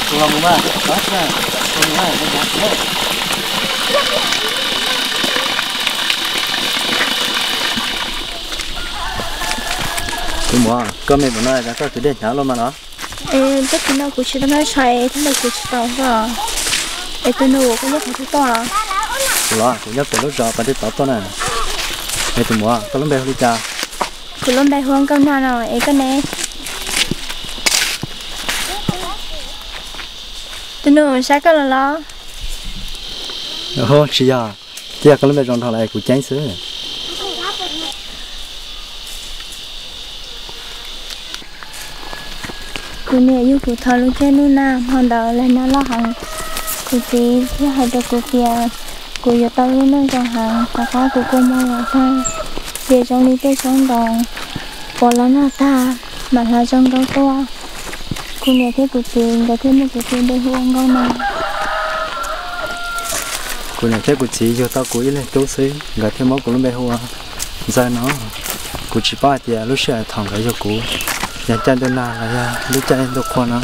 Tus muam, koj me ntawm no es koj kwv dej hnyav luaj mas no? Tag kis no kuv tsis tau noj tshais thiab kuv tsis tau os. Es tus nus, koj nyob qhov twg tuaj? Kuv los, kuv nyob pem lub zos pas dej tod tuaj na. Es tus muam, koj lub npe hu li cas? Kuv lub npe hu ua Nkauj Nag no, es koj ne? Tus nus, saib koj los los? Tsis yog, twb yog koj lub npe zoo dhau lawm es kuv ceeb xwb. Kuv niam yug kuv thov lub caij ntuj nag hmo ntawd lawm nag loj heev. Kuv txiv thiaj hais rau kuv tias kuv yuav tau lub neej zoo heev, rov qab kuv kua muag los tag, ces zoo li tej xyoob ntoo uas los nag tag mam hla zoo nkauj tuaj. Kuv niam thiab kuv txiv nkawd thiaj muab kuv tis npe hu ua Nkauj Nag. Kuv niam thiab kuv txiv yug tau kuv ib leeg tub xwb, nkawd thiaj muab kuv lub npe hu ua Ntxawg no. Kuv tsis paub hais tias lub sij hawm thaum nkawd yug kuv yog caij ntuj nag los yog lub caij ntuj qhua no.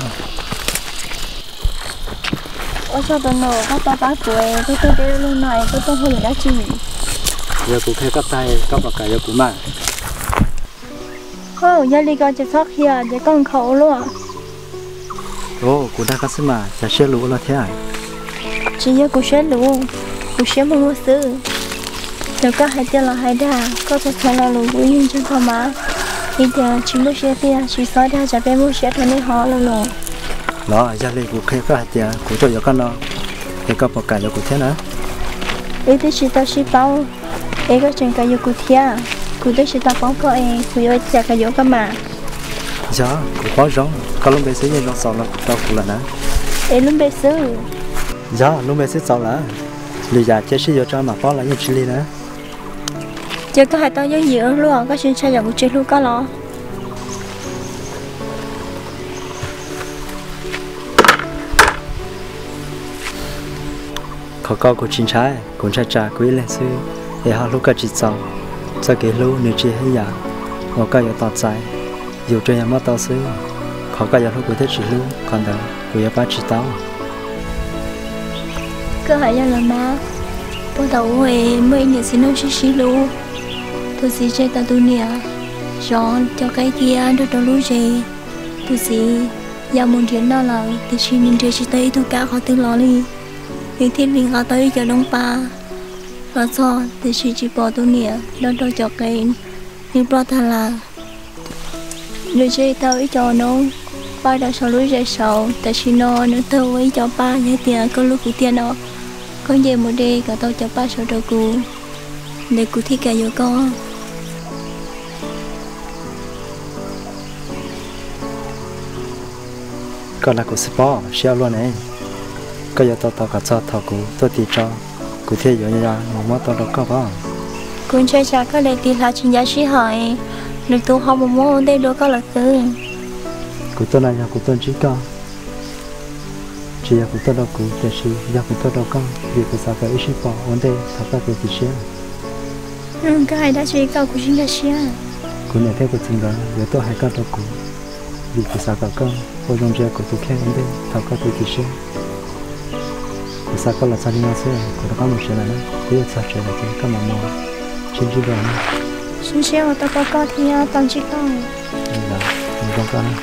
Ua tsaug tus nus, koj tuaj pab kuv, koj tuaj deb lug no es koj tuaj hu yam dab tsi? Yog kuv qhia koj tag, koj puas kam yuav kuv mas? Yog li ko ces txhob qhia, ces koj nkhaus ua luaj. Kuv dag koj xwb mas, cas siab luv ua luaj thiab? Tsis yog kuv siab luv, kuv siab muag muag xwb. Txawm koj hais tiag los hais dag, koj txhua txhua lo lus kuv yeej ntseeg koj mas. Ib tias tsis muaj siab tiag, tsis txhob dag tsam peb muaj siab rau nej hov lo lus. Los yog li kuv qhia koj hais tias kuv tuaj yuav koj no, es koj puas kam yuav kuv thiab na? Wb twb tsis tau sib paub, es koj tseem kam yuav kuv thiab. Kuv twb tsis tau paub koj es kuv yuav ua cas kam yuav koj mas. Yog kuv paub zoo, koj lub npe xwb yeej zoo xaus rau kuv lawm na. Es lub npe xwb? Yog lub npe xwb txaus lawm, lwm yam cia sib yuav tso mam paub los yeej tsis lig na. Ces koj hais tau yooj yim ua luaj, koj tsis ntshai yam kuv tsis hlub koj los? Qhov ko kuv tsis ntshai, kuv ntshai tsam kuv ib leeg xwb es ho hlub koj tsis txaus. Txoj kev hlub nws tsis yog ib yam uas koj yuav tos txais, yus tsuas yog muab tau xwb. Qhov koj yuav hlub kuv thiab tsis hlub, qhov ntawd kuv yuav pab tsis tau. Koj hais yog los mas, puag thaum ub es muaj ib niam txiv neej sib sib hlub, tus txiv tseg tau tus niam zov cov qe thiab nrog rau lub zes. Tus txiv ya mus nrhiav noj lawm tiam sis nws nrhiav tsis tau ib tug kav qhov twg los li. Nws thiaj li nqa tau ib co noob pab los txog tiam sis tsis pom tus niam nrog rau cov qe, nws ploj tag lawm. Nws tseg tau ib co noob pab rau saum lub zes saud, tam sim no nws tawg ua ib co paj. Yog tias koj hlub kuv tiag no, koj nce mus de kom tau cov paj saud rau kuv, ntawd kuv thiaj kam yuav koj. Koj dag kuv xwb pob, siab ua luaj ne. Koj yuav tos tos kom txog thaum kuv tuaj tis tso, kuv thiaj yuav mus muab tau rau koj pob. Kuv ntshai tsam koj niam tis hla tsis ncav sij hawm, lwm tus ho mus muab ua ntej dua koj lawm xwb. Kuv tuaj no yog kuv tuaj ntsib koj, tsis yog kuv tuaj rau kuv, tiam sis yog kuv tuaj rau koj vim kuv xav kom wb sib pom ua ntej thaum koj tuaj tis siab. Koj hais dab tsi koj kuv tsis nkag siab. Kuv niam thiab kuv txiv nkawd yuav tuaj hais koj rau kuv, vim kuv xav kom koj ua zoo ntsia kuv tus kheej ua ntej thaum koj tuaj tis siab. Kuv xa koj los txog li no xwb, kuv rov qab mus tsev lawm na, kuv yuav txog tsev lawm ces koj mam mus sib ntsib dua na. Sib ntsib ua tau koj koj thiab tau ntsib koj. Mus zoo koj na.